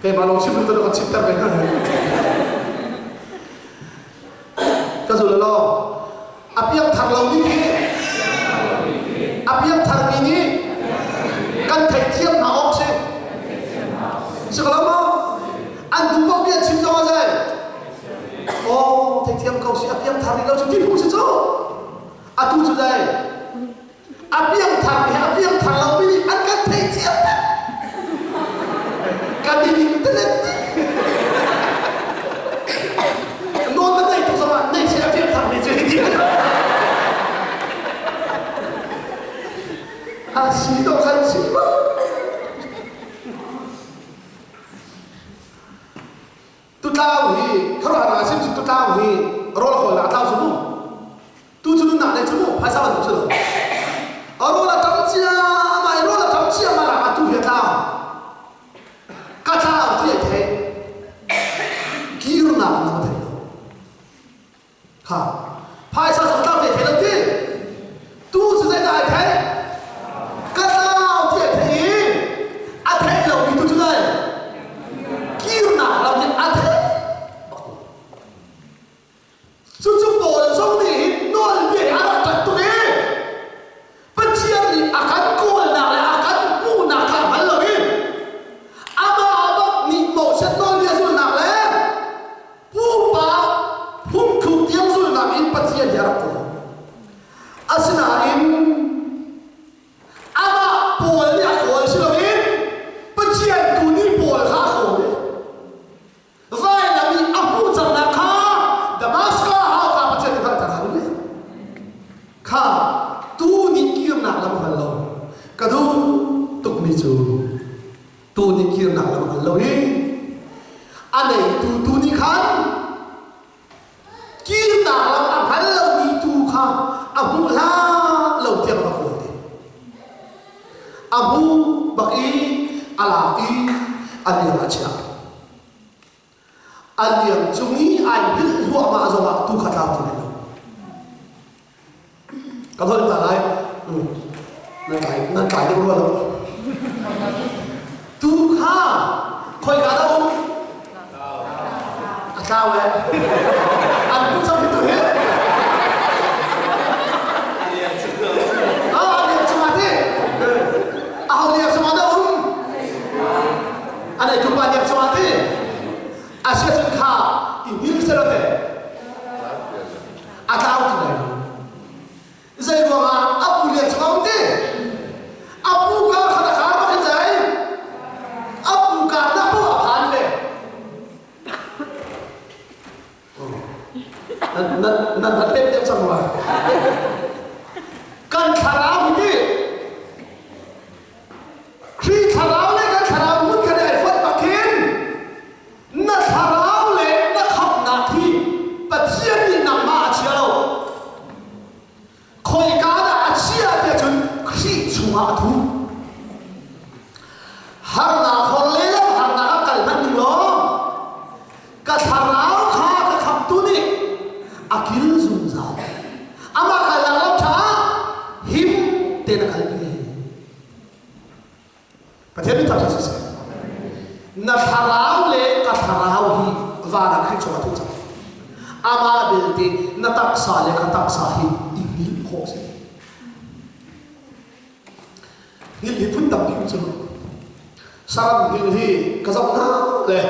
Keimah lawng chim tu ka chim ter ve hna. Ka zul lo. A piang thar lo mi hi a piang thar mi nih kan theihthiam hna awk si. Si ko lo maw? An duh ko bia chim zong a zai. Oh, theihthiam ko si a piang thar rih lo cu ti phung si cu. Atu cu zai. A piang thar mi a piang thar lo mi nih an kan theihthiam kan i ning telet nawn na nei tuk zongah nei si a piang thar mi cu hi ti a si to khan si ba tutlau hi khuaruahhar sim cu tutlau hi rawl a kawl na tlau cu mu Tu cu nunnak le cu mu phaisa bantuk si lo. A rawl a ṭam ciammam i rawl a ṭam ciammam ah atu hi a tlau. Ka tlau ti ai thei. Kirnak in a thei lo. Kha phaisa zong tlau te thei lo ti. Tu cu zeidah ai thei? Ka tlau ti ai thei i a theih lomi tu cu zei? Kirnak lam in a thei. Cucu Paul zong nih hin nawlbia hi a rak ṭanh tuk i Pathian nih a kan kawlnak le a kan hmuhnak kha hngal lo in amah bak nih Moses nawlbia zulhnak le pupa phungthluk tiang zulhnak in Pathian hi a rak kawl. Asinain amah Paul nih a kawl si loin Pathian tu nih Paul kha a kawl i Vailam i a hmuh cangnak kha Damascus hauka Pathian nih hngalhter hau le kha tu nih kirnak lam hngal lo ka duh tukmi cu tu nih kirnak lam hngal lo hi a neitu tu nih khan kirnak lam a hngal lomi tu kha a hmuh hlah lo tiang va kawl te a hmuh bak i a lak i a liang a chiah a liang cung i ai hngilh hluahmah zongah tu kha tlau ti lai lo ka holh ta lai nan tlai nan tlai deuh rua lo tu kha khoi ka dah um a tlau eh an pu cang tu he ah liang chungah ti aho liang chungah dah um anei tu pa liang chungah ti asia cun kha i hngil selo te a tlau ti lai lo zei ruangah a pu lian chungah um ti a pu ka khat a kar bak in zai a pu kar na pu a phan ve nan nan nan rat pek deuh cang rua kan thlarau hi ti Khrih thlarau le kan thlarau hmun kha ai fonh bak hin na thlarau le na khamhnak hi Pathian nih nangmah a chia lo. Khoika dah a chia tiah cun Khrih chungah a thu. Harnak hor le lam harnak ah kal hmanh ning law ka thlarau kha ka khamtu nih a kil zungzal. Amah kalnak lam ṭha him tein a kalpi. Pathian nih thangṭhat siseh. Na thlarau le ka thlarau hi van ah Khrih chungah a thu cang. Amah belte na taksa le ka taksa hi i hngilh khawh a si. Hngilh hi phun tampi um cu. Saram hngilh hi ka zoh hna le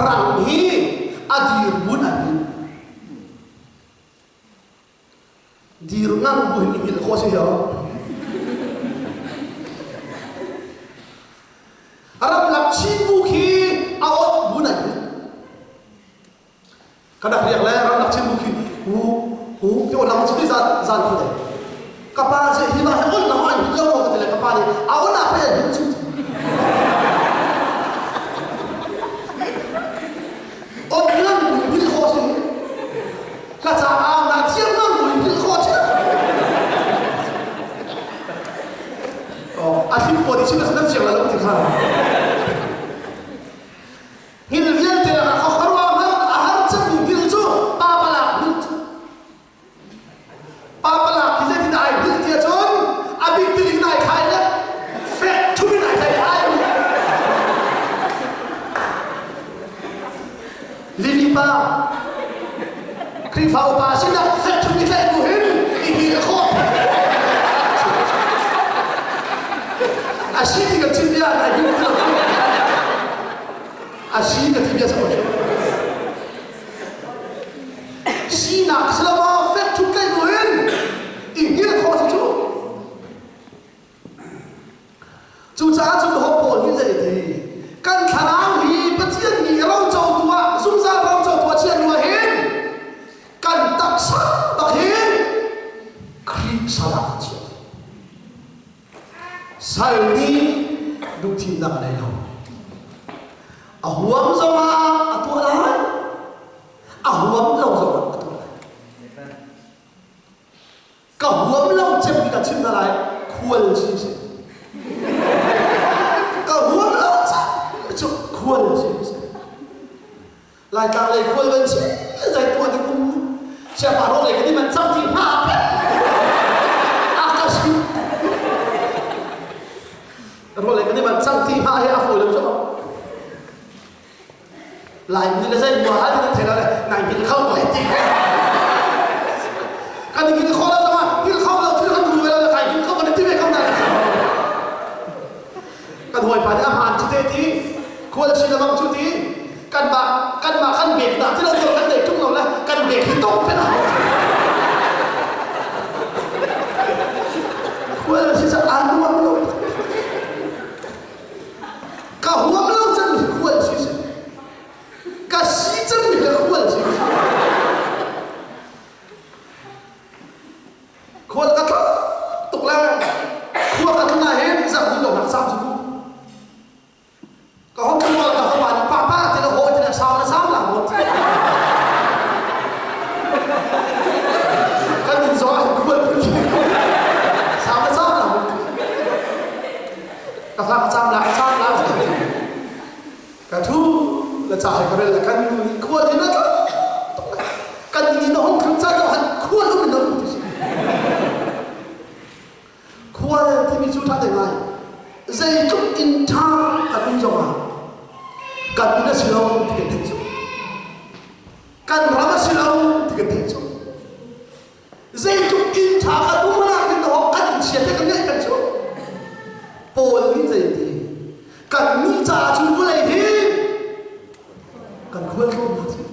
rang hi a dirhmun an hngilh. Dir ngang bu hin i hngilh khawh si hiau. Ramlak Chin bu khi a ot bu nan ka dak riak le ramlak Chin bu khi hu hu ti ol lang chi zan zan khu le ka pa che hi ma he ol lang an lo ko te le ka pa ni a ol a pe hin chu ot lang bu hil kho si Ka caah na thiam ngang buin philh khawh cia. Oh, a hlim pawl i chim a nan siang lo ti kha. Hil vialte lakah a khuaruah har a har cemmi hil cu pa palak hil cu. Pa palak hi zeitin ai hil ti ahcun a bik tiling nai khai le fek thumin ai thai ai. Khrihfa upa sinah fek ṭhum i tlaih bu hin i hngilh khawh. A si ti ka chim bia nai hngilh lo. A si ka ti bia sa ko. Sinak si lo maw fek ṭhum tlaih bu hin i hngilh khawh cu cu. Cucaah cun ho pawl nih zei ti kan thlarau hi Pathian nih rocotu ah zungzal rocotu ah chia hnu ah hin kan taksa bak hin Khrih sal ah kan chiah. Sal nih duhthimnak a nei lo. A huam zongah a tuah lai, a huam lo zongah a tuah lai. Ka huam lo cem ka chim hna lai khual si si. Ka huam lo cem cu khual si si. Laitlang lei khual ban si zai tuah ding um siapa ro lei kan man cang ti hna a ka si. Ro lei kan man cang ti hna he a fawi lo cu. Laimi le zei hua hal in thei lo le nai hngilh kho ko ti. Kan i hngilh kho lo zong ah hngilh kho lo thil kan ru ve lo le kai hngilh kho kan i ti ve ko na. Kan hawipa nih a hmaan cu te ti khual si le bang cu ti kanmah kanmah kan bek dah ti lo tuah kan nei ṭung lo le kan bek hi tok phen a Khual si sa aa nuam lo. Ka huam lo cang hi khual si si. Ka si cang hi le khual si si. Khual ka tlak tuk le khua ka tlun ah hin zarh hnih lo nak sam cu. Ka hong tlung ka fapa nih papa ti le hawi ti le sau na sam la mu. Kan in zong ah khual sau na sam la mu. Ka fa ka cam la ka cam la ka thu la ca ka rel la kan nu nih khual in a kan ni na hong thlum ca to han khual um in um ti si khual timi cu tha te ngai zeitluk in tha kan um zong ah kan inn a si lo ti kan theih cu kan ram a si lo ti kan theih cu Zeitluk inn ṭha kan um nak hin dawh kan inn chia te kan ngeih kan cu. Paul nih zeiti kan nih caah cun vawlei hi kan khual tlawnnak si.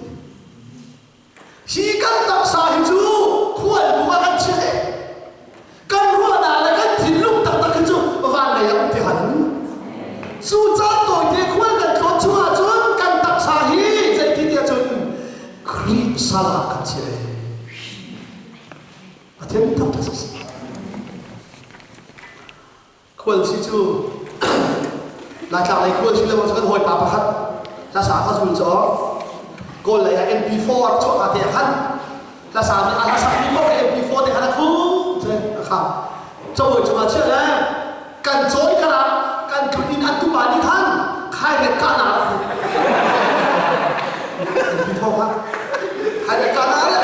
Hi kan taksa hi cu khual bu ah kan chiah i kan ruahnak le kan thinlung taktak hi cu van lei ah um ti han. Cu caan tawite khual kan tlawn chung ahcun kan taksa hi zeiti tiah cun Khrih sal ah kan chiah i Pathian thangṭhat siseh. Khual si cu Laitlang lei khual si lo cu kan hawipa pakhat hlasa kha zul caw Kawl lei ah MP4 a rak chuah ka te ah khan hlasa nih a hlasak mi paoh MP4 te khan a khu a kha cabuai cungah chiah le kan cawi kar ah kan tlun in an tupa nih khan khai le ka na MP4 kha khai le ka na le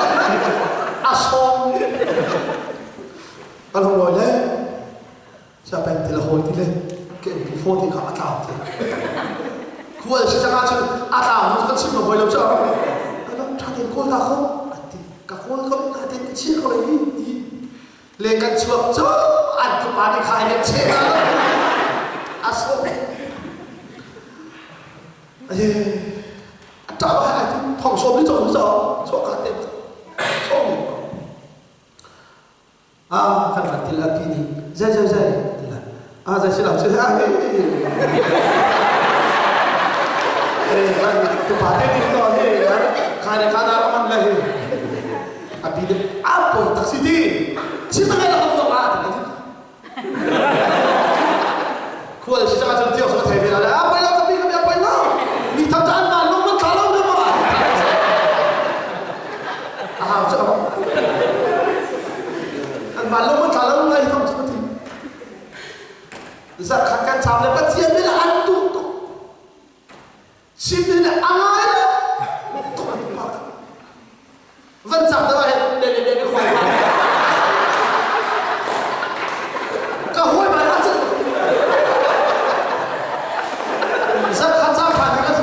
a sawng kan hong lawi le siapen ti le hawi ti le ke MP4 ti kha a tlau ti khual si cang ahcun a tlau cu kan chim lo hoi lo cu ka lam tha tein kawl ta kho an ti ka kawl ko ka tein ka chia ko lai ti Le kan chuak cu an tupa nih kha ai cheh a sawh. Aye, a ṭah hai ai thong sawm ni cong zo chuak ka te sawm ni. Ah, kan rat til ati ni zai zai zai tila. Ah, zai silam si ah he. Eh, kan tupa te ni to he, khai le kana man le he. A pi de a poi tak si ti chim ngai la ko ma ti khual si cha chun tiok so thei ve la a poi lo ka pi ka pi a poi lo mi tham chan van lung man thla lo ne ma a hau cha an van lung man thla lo ngai tham chu ti zakhat kan cham le pathian nih an tu tuk Sim in a ngai lo tuk an pa van cak deuh ah hin le le le khoi ma ka hoi mai a cun zat khat cang khan kan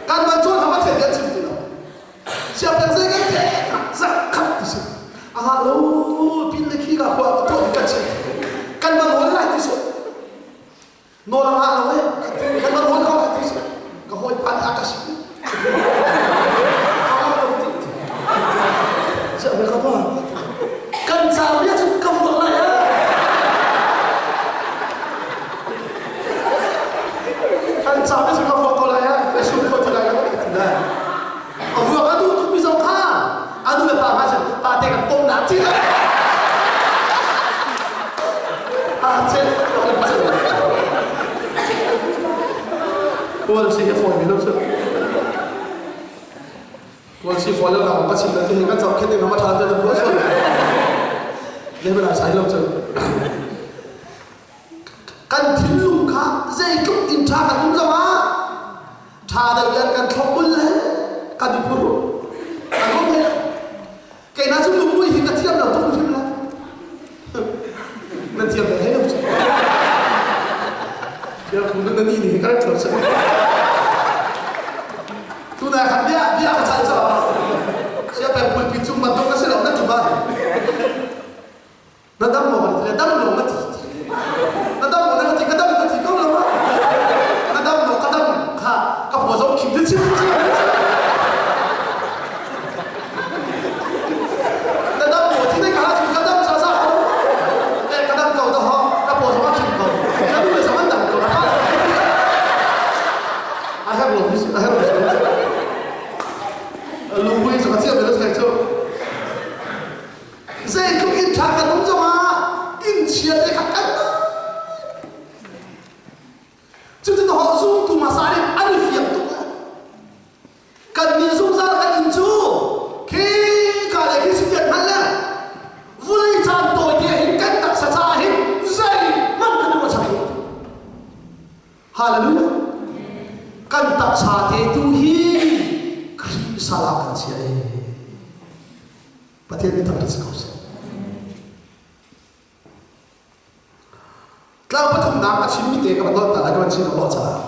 kan van chuan hama the kan chim ti lo siap kan zei kan the zat khat. ka pa. Kan caam bia cu ka vuak lai ah. Kan caam bia cu ka vuak ko lai ah. Ka sum ko ti lai ka ti lai. A vuak a duh tuk mi zong kha a nu le pa hna cun pa te kan pom na ti lai. A chen Kawl si hi fawi mi lo cu. Kawl si fawi lo na ka chim na ti kan zoh khin ding ma tha te na buai so. Le bala sai lo cu. Kan thinlung kha zeitluk in tha kan um zong ah tha deuh in kan thlopbul le kan i phur. Kan um he. Kei na cu lungmui hi ka thiam lo tuk hrim la. Nan thiam ve hlei lo cu. Thiam khu na ni ni ka rak lo cu. Tu na khan bia bia ka chal cho. Sia peng pulpit cung bantuk na si lo na tu ba. Na dam maw ka ti dam lo na ti. Na dam maw na ka ti ka dam ka ti ko lo ma. Na dam maw ka dam kha ka phaw zong khim chim chim. Na dam maw ti dei ka ha chu ka dam sa sa ko. Eh ka dam ko to ho ka phaw zong a khim ko. Ka nu le zong an dam ko. A herh lo a herh lo. Lungmui cu ka chiah ve lo cu. Zeitluk inn ṭha kan um zongah inn chia te kha kan Cucu ho zumtu hmasa nih an i fiang tuk lai. Kan nih zungzal kan inn cu khi ka le khi si tian hman le vulei caan tawi te hin kan taksa caah hin zeihmanh kan i ruahchan lo. Hallelujah. Kan taksa te tu hi Khrih sal ah kan chia i Pathian nih thangṭhat si ko seh. Tlau pathumnak a chimmi te ka van dolh ta lai ka van chim lo caah.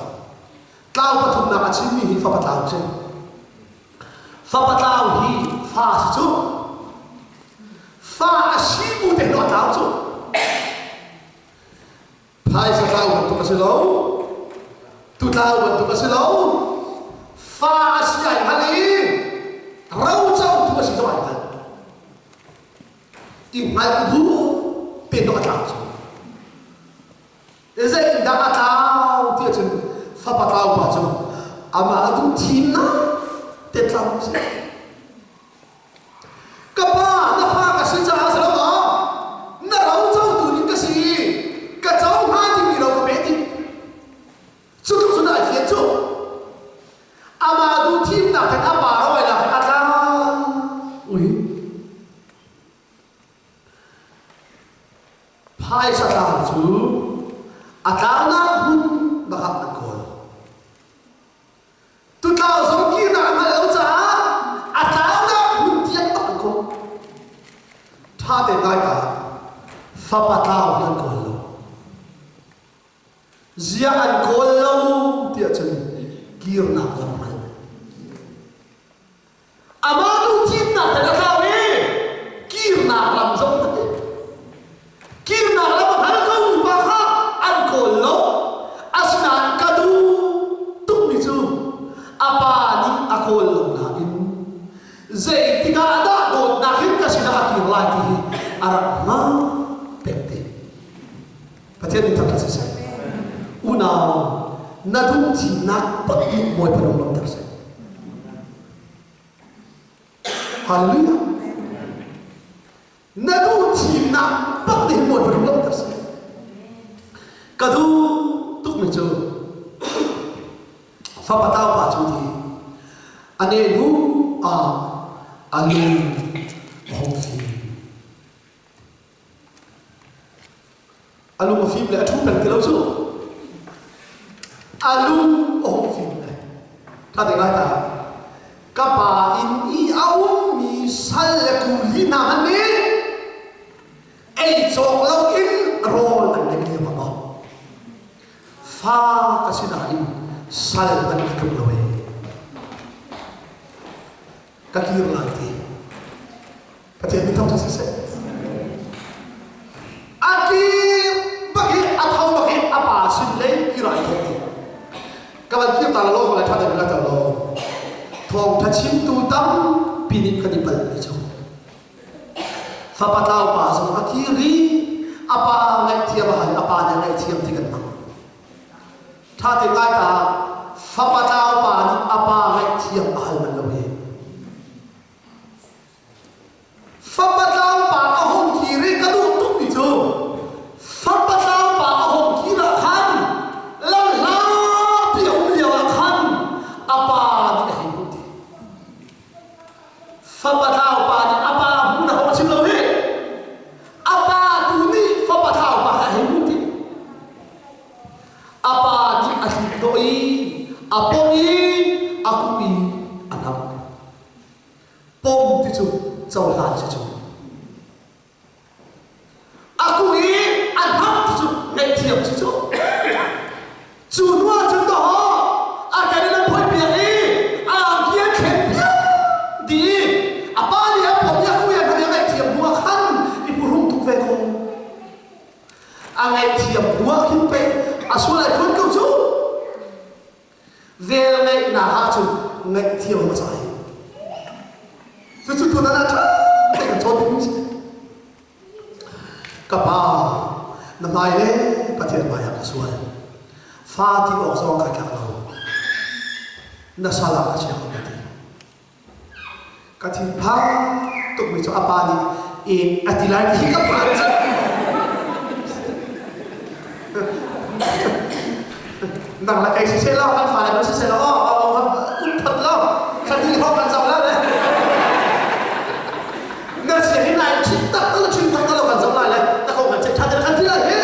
Tlau pathumnak a chimmi hi fapa tlau a si. Fapa tlau hi fa a si cu. Fa a si bu te a tlau cu. Phaisa tlau bantuk a si lo. Tutlau bantuk a si lo. Fa a si ai hngal i rocotu a si zong ai hngal. I hngalh bu te dawh a tlau cu. Zeidah a tlau ti ahcun fapa tlau pa cu amah a duh thimnak te tlau a si. Ka pa, na fa ka si caah si lo maw? Na ro cotu ning ka si i ka co hnga dingmi ro ka pe ti. Cu tluk cun ai fian cu. Amah duh thimnak in a pa ro ai lak a tla. Ui. Phaisa tlang cu a tlaunak hmun bak ah an kawl. Tutlau zong kirnak a hngalh lo caah a tlaunak hmun tiang bak an kawl. Ṭha tein ngai ta, fapa tlau hi an kawl lo. Ziah an kawl lo tiah cun kirnak lam hngal. Amah tu thimnak ten a tlau i kirnak lam zong a ti. Kirnak lam a hngal ko mi pa kha an kawl lo. Asinain ka duh tukmi cu a pa nih a kawl lo nain zeitik ah dah dawtnak hin ka sinah a kir lai ti hi a rak hngak peng te. Pathian nih thangṭhat siseh. Unau, na duh thimnak pak nih Bawipa lung lawmhter seh. Hallelujah. Na duh thimnak pak nih Bawipa lung lawmhter seh. Ka duh tukmi cu fapa tau pa cu ti a ne hnu ah a lung a hung fim. A lung a fim le a ṭhu peng ti lo cu. A lung a hung fim le. Ṭha te ngai ta. Ka pa inn i a ummi sal le kuli hna hmanh nih ei cawk lo in rawl an nei lio ah fa ka si nain sal hmanh ka tluk lo ee. Ka kir lai ti. Pathian nih thangṭhat siseh. A kir bak i a tho bak i a pa sin lei kir ai thawk ti. Ka van kir ta lo le ṭha deuh in ka lo. Thawngṭha chimtu tampi nih kan i palh mi cu. Fapa tlau pa zong a kir i a pa ngaihthiam a hal, a pa nih a ngaihthiam ti kan hmang. Ṭha te ngai ta, fapa tlau pa nih a pa ngaihthiam a hal bal lo hi. Fapa tlau pa a hung kir i ka duh tukmi cu fapa tlau pa a hung kir ah khan lamhlapi a um lio ah khan a pa nih a hei hmuh ti. Fapa tlau pa nih a pa hmuh na hong chim lo hi. A pa tu nih fapa tlau pa kha a hei hmuh ti. A pa nih a hlit hnawh i a pom i a kuh i a hnamh. Pom ti cu cohlan si cu. A kuh i a hnamh ti cu ngaihthiam si cu. Cu hnu ah cun dawh a kan in an phoih piak i a angki an thlen piak dih i a pa nih a pom i a kuh i a hnamh i a ngaihthiam hnu ah khan i phuhrung tuk ve ko. A ngaihthiam hnu ah khin pei a sual ai phuan ko cu. Velngeihnak ahcun ngaihthiam hmasa hi. Cucu tutan ah ṭha tein kan cawn dingmi si. Ka pa, na hmai le Pathian hmai ah ka sual. Fa ti awk zong kai tlak lo. Na sal ah ka chia ko na ti. Ka thinphang tukmi cu a pa nih in a ti lai ti hi ka phan cang. Nang la kai siseh law kan fale kan siseh law oh um phat law kan ni ho kan zau la le na sia hi nai thin tak tak thin tak tak kan zau lai le ta ko kan che tha kan ti lai hi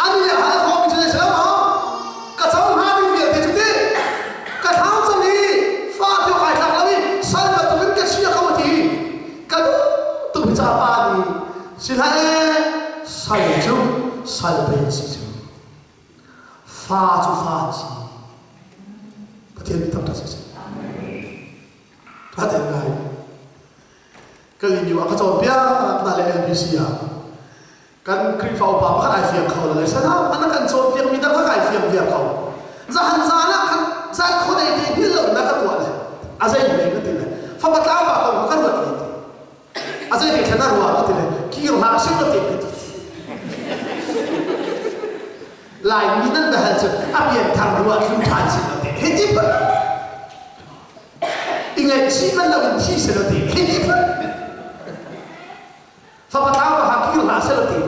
An nih a hal khawhmi cu zei si lo maw? Ka co hnga ding vialte cu ti ka thlau cang i fa cu kai tlak lo i sal bantukin ka chia ko a ti. Ka duh tuk hi ca pa nih si hlah ee sal cu sal pei an si cu. Fa cu fa an si. Pathian mi thangṭhat si seh. Ṭha tein ngai. Ka lio ah ka cawnpiak hna le LBC ah kan Khrihfa upa pakhat ai fiang kho lo sana an kan cawnpiak mi dang kai fiang viar ko zahan zan ah khan zan khodei te hil lo na ka tuah le a zei le ka ti le fapa tlau ba ko ka ruat le ti a zei te thlan a ruah ka ti le kir hlah sim ka ti ka ti lai mi nan bahal cu a pian thar ruah thlu than sin lo ti hi ti phun i ngaihchih man lo in thi se lo ti hi ti phun Fapa tlau ka kir hlah seh ti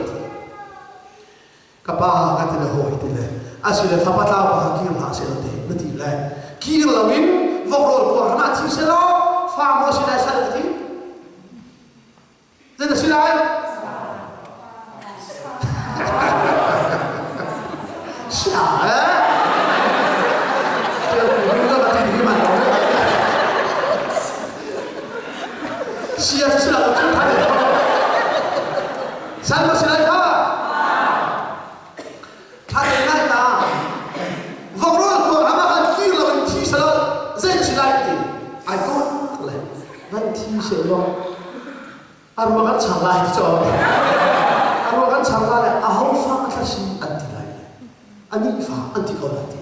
ka pa ka ti le hawi ti le asile fapa tlau ka kir hlah seh ti na ti le kir loin vok rawl kuar hram ah thi seh law fa maw si lai sal ka ti zei na si lai sia eh Sia si la cu tha te San ma si lai kha tha te ngai ta vokro ko ama kan kir lo in thi salo zei si lai ti ai ko le van thi se lo arwa kan chang lai ti cho arwa kan chang lai a ho fa thla si an ti lai ani fa an ti ko lai ti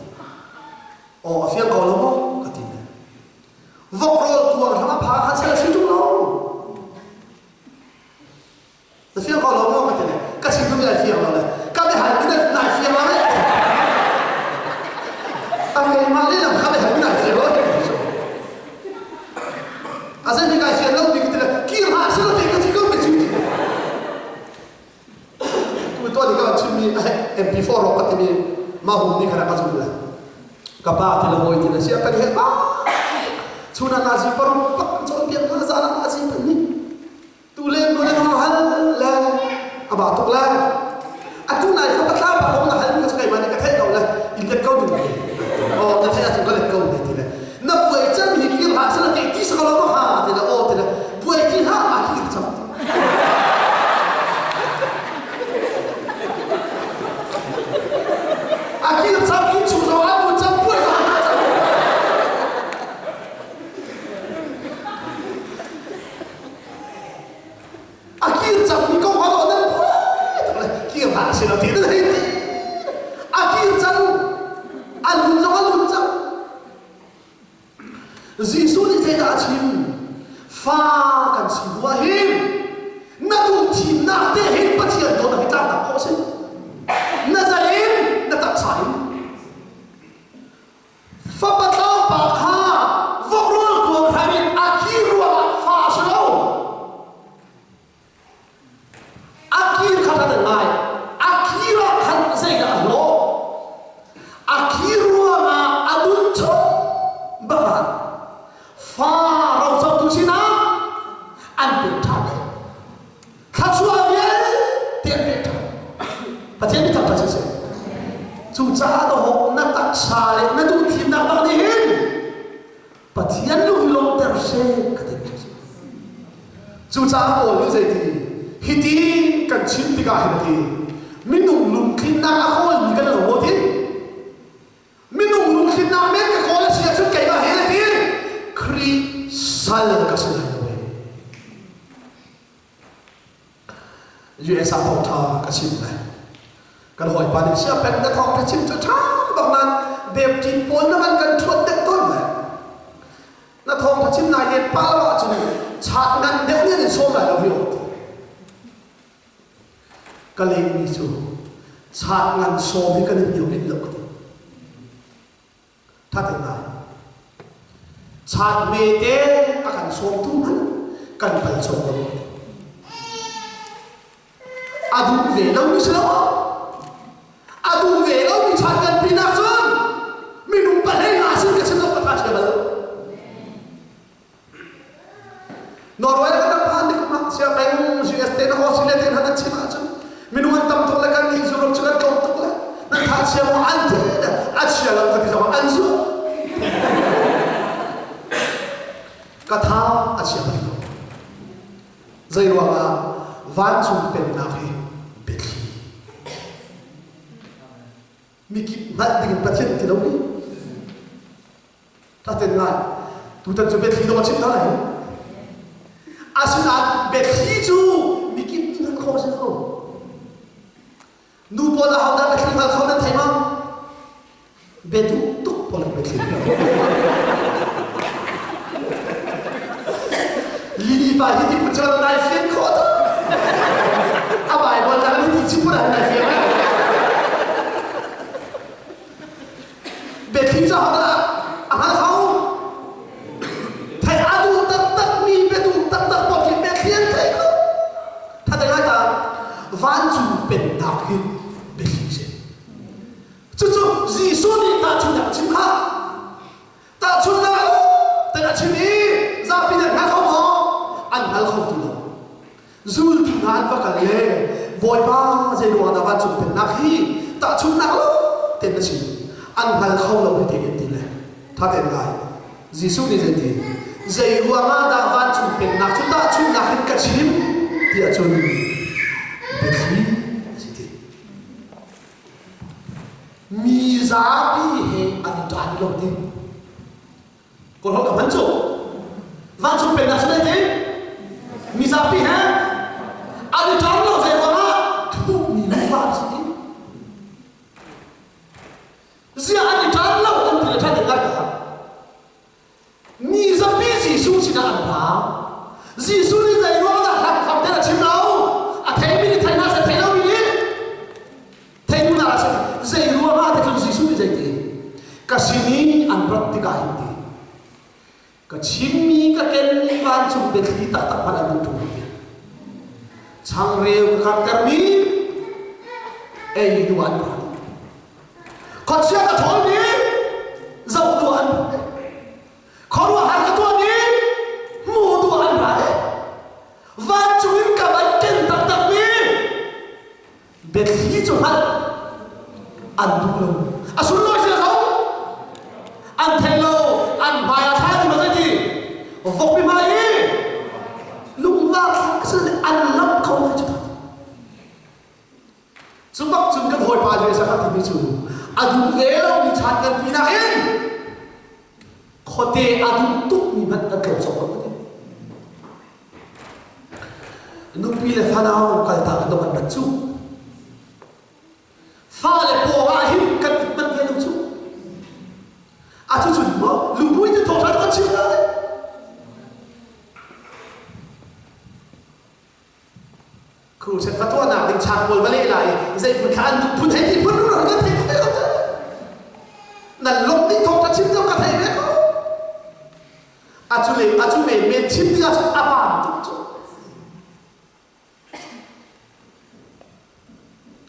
o a fiang ko lo mo ka ti ne Vok rawl kuang hram a pha khan sel si ṭung lo. Na fiang ko lo maw ka ti le ka sin tu ai fiang lo le ka biahal mi nai fiang lo le a keimah lehlam ka biahal mi nai fiang lo ti cu a zei mi kai fian lo mi ka ti le kir hlah si lo te ka ti ko mi cu ti Tu tuan i ka chimmi MP4 rok ka timi mah hum nih khan a ka zumh le ka pa ti le hawi ti le sia kan he ba chun ah nazi paruk pak cawnpiak hna zan ah nazi pahnih tu le nu le hal le a ba tuk le atu nai fa patla pa kong na hal mi ka keimah nih ka theih ko le in let ko ding oh na theih ahcun ka let ko ne ti le na buai cem hi kir hlah sala te ti sa ko lo ma ha ti le oh ti le buai ti hlah a kir cam A kir cang in chung zong ah cang puai zong ah cang. kan si hnu ah hin na duh thimnak te hin Pathian dawt hi tlaktak khawh a si. Na zei in na taksa in Fapa tlangpa kha vok-rawl kuang hram in a ki ruangah fa a si lo. A kir kha kan ngai. A kir ah khan zeidah a hlawh? A kir ruangah a nun chung bak ah fa rocotu sinah an pek ṭhan dih. Thluachuah vialte an pek ṭhan. Pathian nih thangṭhat siseh. Cucaah dawh na taksa le na duh thimnak bak nih hin Pathian lung hi lawmhter seh ka ti. Cucaah Paul nih zeiti hiti kan chim tikah hin a ti minung lungtlinnak a kawlmi kan lo maw ti minung lungtlinnak men ka kawl a si ahcun keimah hi a ti Khrih sal ka si lai lo US ah thawngṭha ka chim lai. Kan hawipa nih siapeng na thawngṭha chim cu ṭha bak nain Baptist pawl na van kan ṭhuat deuh tawn lai. Na thawngṭha chim nai let pah lo ahcun chat ngan deuh nih an in sawm lai lo hi aw ti. Ka lehmi cu chat ngan sawm hi kan in hniang lit lo ka ti. Thaten ngai. Chat mete a kan sawmtu hmanh kan pal cawk lo. A duh ve lo mi si lo. A duh ve lo mi chat kan pi nak cun minung pahlei nga sin ka chim lo ka tha chia bal lo. Norway kan rak phan tik ah sianginn US te na Australia te hna nan chim ahcun minung an tam tuk le kan nih Europe cu kan tlawm tuk le nan tha chia maw an ti a chia lo ka ti zong an zu ka tha a chia bal lo zei ruangah vancung pennak hi biathli mikip hngalh dingin Pathian ti lo mi Taten ngai. Tutan cu biathli dawh a chim hna lai. Asinain biathli cu mikip nih hngalh khawh a si lo. Nu pawl ahodah biathli hngal kho nan thei ma? Biaduh tuk pawl biathli hngal. Lili pa hi ti put cu nai fian khawh tuk. A Bible dang hi ti ci put ah nai fian. Biathli cu ahodah a hngal kho? Theih a duh taktakmi biaduh taktak paoh khi biathli an thei kho. Thate ngai ta vancung pennak hi biathli si. Cucu Jesuh nih tahchunhnak a chim kha. Tahchunhnak ten a chim i zapi nih an hngal kho maw? An hngal kho ti lo. Zultu hna an va kal le Bawipa zei ruangah dah vancung pennak hi tahchunhnak lo ten na chim an hngal kho lo hi te an ti le tha tein ngai Jesuh nih zei ti zei ruangah dah vancung pennak cu tahchunhnak in ka chim tiah cun biathli a si ti mi zapi he an i ṭan lo ding Kawlholh ka hman cu. Vancung pennak cu ti mizapi he an i ṭang lo zei ruangah thuhmi lungvar a si ti. Ziah an i ṭan lo an ti le ṭhan ding lai ka Mi zapi Jesuh sinah an ra. Jesuh nih zei ruangah dah hlangfang tein a chim lo? A theimi nih thei hna seh, thei lomi nih Theitu hna ah zei ruangah ti cun Jesuh nih zeiti ka sin i an rat tikah hin ti ka chimmi ka kenmi vancung biathli taktak hmanh an duh ṭung ti changreu ka kartermi ei duh an ra khuachia ka ṭhawlmi zoh duh an ra khuaruahhar ka tuahmi hmu duh an ra vancung in ka van ken taktakmi Biathli cu hngalh an duh lo. A sunlawi si lo. An thei lo. An hmai ah thla ti ma ti. Vokpi hmai i lungvar thlak si an lam kho lai cu. Cu bak cun kan hawipa Jesuh a timi cu a duh ve lo mi chan kan pi nain khuate a duh tuk mi hmanh kan tlawm sawk lo ti. Nupi le fanau kaltak in dong an rat cu. Fale paw ah hin kan it manh ve lo cu. A cu cun maw lubui te thawngṭha kan chim lai. Crusade va tuahnak ding chang pawl va leh lai i zei phun thla an duh phun hei ti phun run kan thei tuk lo nan lawm ding thawng ka chim zong ka thei ve ko a cu le a cu men men chim ding ah cun a pam tuk cu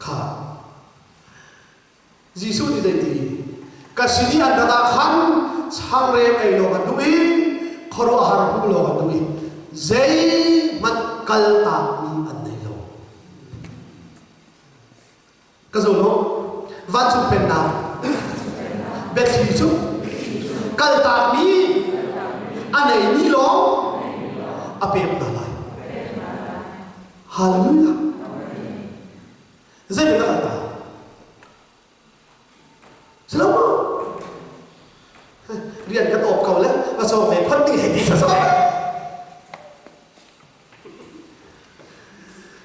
kha Jesuh nih zeiti ka sin i an rat ah khan changreu ei lawng an duh i khuaruahhar hmuh lawng an duh i zeihmanh kaltakmi an nei lo. Ka zum lo. Vancung pennak biathli cu kaltakmi a neimi lawng a pek hna lai. Hallelujah. Zeitin na kal ta? Si lo maw? Rian kan awp ko le va cawk ve phot ding hei ti sa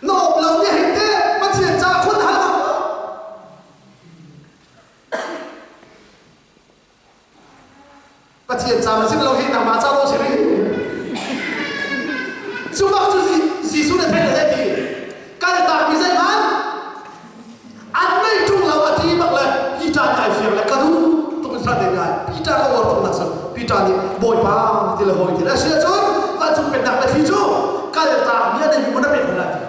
Na awp lo ni hei te Pathian ca khun hal Pathian ca ma sim lo hi nangmah ca lo si rih. Cu bak cu Jesuh na theih na ti. Kaltak mi zeihmanh an nei ṭung lo a ti bak le Peter nih ai fiang le ka duh tuk in hrat ngai. Peter ka uar tuk nak cu Peter nih Bawipa ti le hawi ti le a si ahcun vancung pennak na thli cu kaltak mi a nei mi na pek hna lai ti.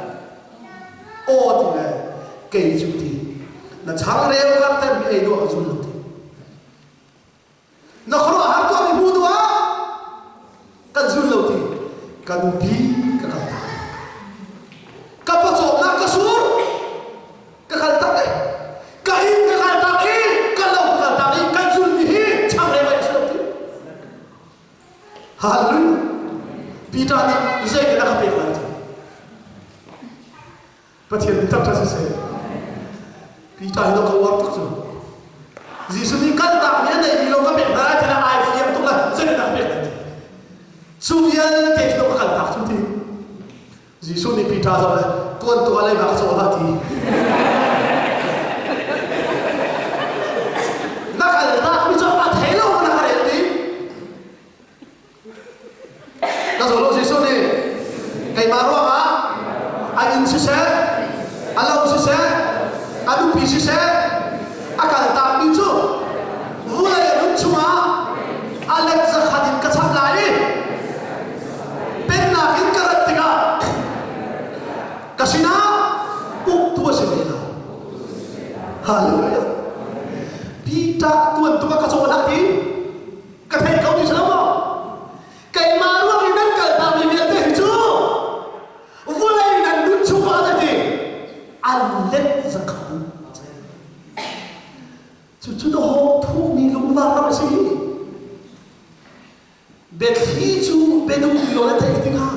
Aw ti le kei cu ti na changreu karter mi ei duh ah zul lo ti. Na khuaruahhar tuahmi hmu tu ah kan zul lo ti ka nupi ka kal tak. Ka pawcawmnak ka sur ka kal tak i ka inn ka kal tak i ka lo ka kal tak i kan zulmi hi changreu ai si lo ti. Hallelujah. Peter nih zeitin a ka pek lai ti. Pathian nih thangṭhat siseh. Peter hi ka uar tuk cu. Jesuh nih kaltak mi a neimi lo ka pek hna lai tiah ai fiang tuk le zeitin dah ka pek lai ti. Cu vialte cu ka kaltak cu ti. Jesuh nih Peter zoh le tuan tu ah leiba ka caw hlah ti. Na kaltak mi cu a thei lo na ka rel ti. Ka zaw lo Jesuh nih keimah ruangah a inn siseh, a lo siseh, a nupi siseh, a kaltakmi cu vulei a nun chungah a let zakhat in ka chap lai i pennak in ka rat tikah ka sinah uktu a si ve lai. Hallelujah. Peter tuan tuk ah ka caw hlah ti. Ka theih ko ti si lo maw? Keimah ruang i nan kaltakmi vialte hi cu vulei nan nun chung ah na ti an let zakhat in cucu na hawng thumi lungvar ram a si biathli cu biaduh ti lo na theih tikah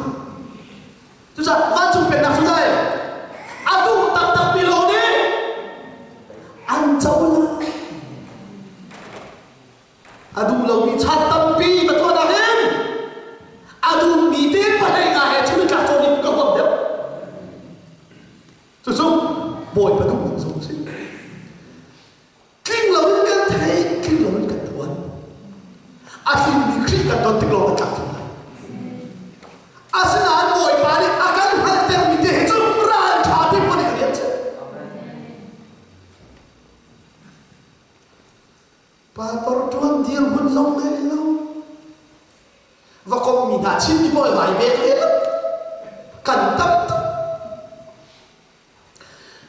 cucaah vancung pennak cu dai a duh taktak mi lawng nih an co lai A duh lomi chan tampi ka tuah nakin a duhmi te pahlei nga he chun tlak cawm in ka huam deuh. Cucu Bawipa duh ning zong a si. Tling loin kan thei, tling loin kan tuan. A tlingmi Khrih kan don tik lawng kan tlak thim lai. Asinain Bawipa nih a kan hngalhtermi te hi cu ralṭha te pon in rian si. Pastor ṭuan dirhmun zong ngei lo. Va komhmi hna Chinmi pawl vai bek ve lo. Kan tam tuk.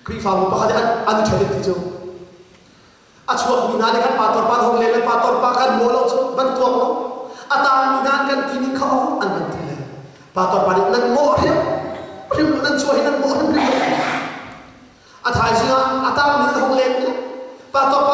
Khrihfabu pakhat i an an i ṭhen ti cu. A chuakmi hna nih khan pastor pa hong le le pastor pa kan maw lo cu van tuak lo. A tangmi hna kan ti ning kha an van ti le. Pastor pa nih nan mawh hrim hrim nan chuah hi nan mawh hrim hrim. A thaizing ah a tangmi an hong leng. Pastor pa.